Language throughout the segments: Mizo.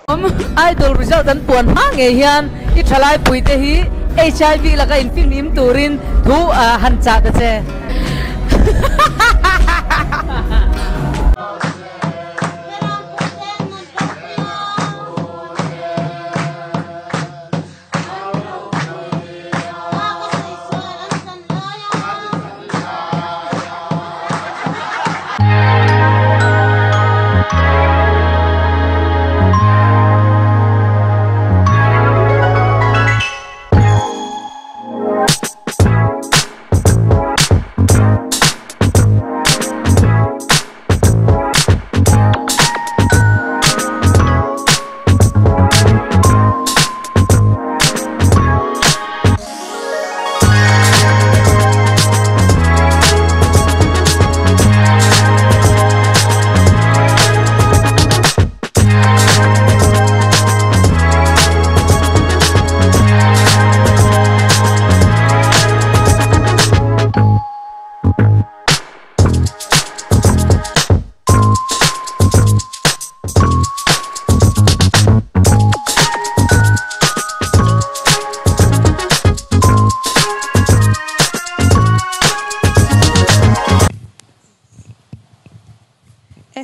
Idol result an puan hma ngei hian i thalai puite hi HIV laka infihlim turin thu han chah ta che.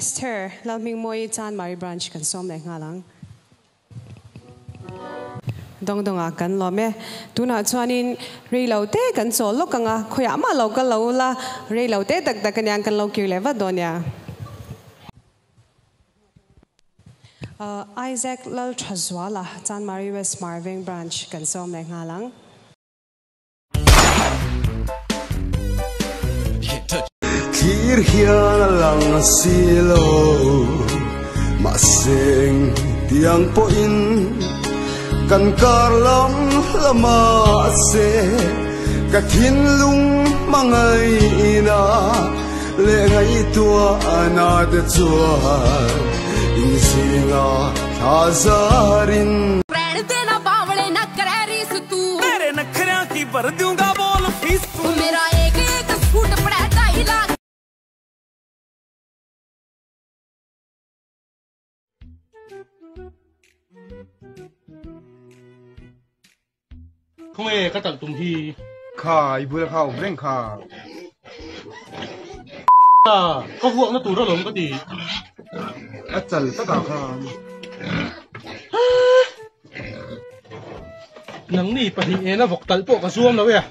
Esther Lalhmingmawii Chanmari Branch kan sawm leh nghal ang. Dawng dawngah kan lawm e. Tunah chuanin rei lo te kan chawl lawk ang a, khawiah mah lo kal lo ula, rei lo te tak tak aniang kan lo kir leh vat dawn nia. Isaac Lalthazuala, Chanmari West Marveng Branch kan sawm leh nghal ang. Thlir hian a lang si lo mahse eng tiang pawhin kan kar lam lama se ka thinlung hmangaihna leh ngaihtuahna te chuan inzinga thla zarin Khawnge ka talh tum hi. Kha i bula kha awm reng kha. Ka vuakna tur alawm ka ti. A chal takah khan. Nangni pahnih ena vawk talh pawh ka zuam lo e.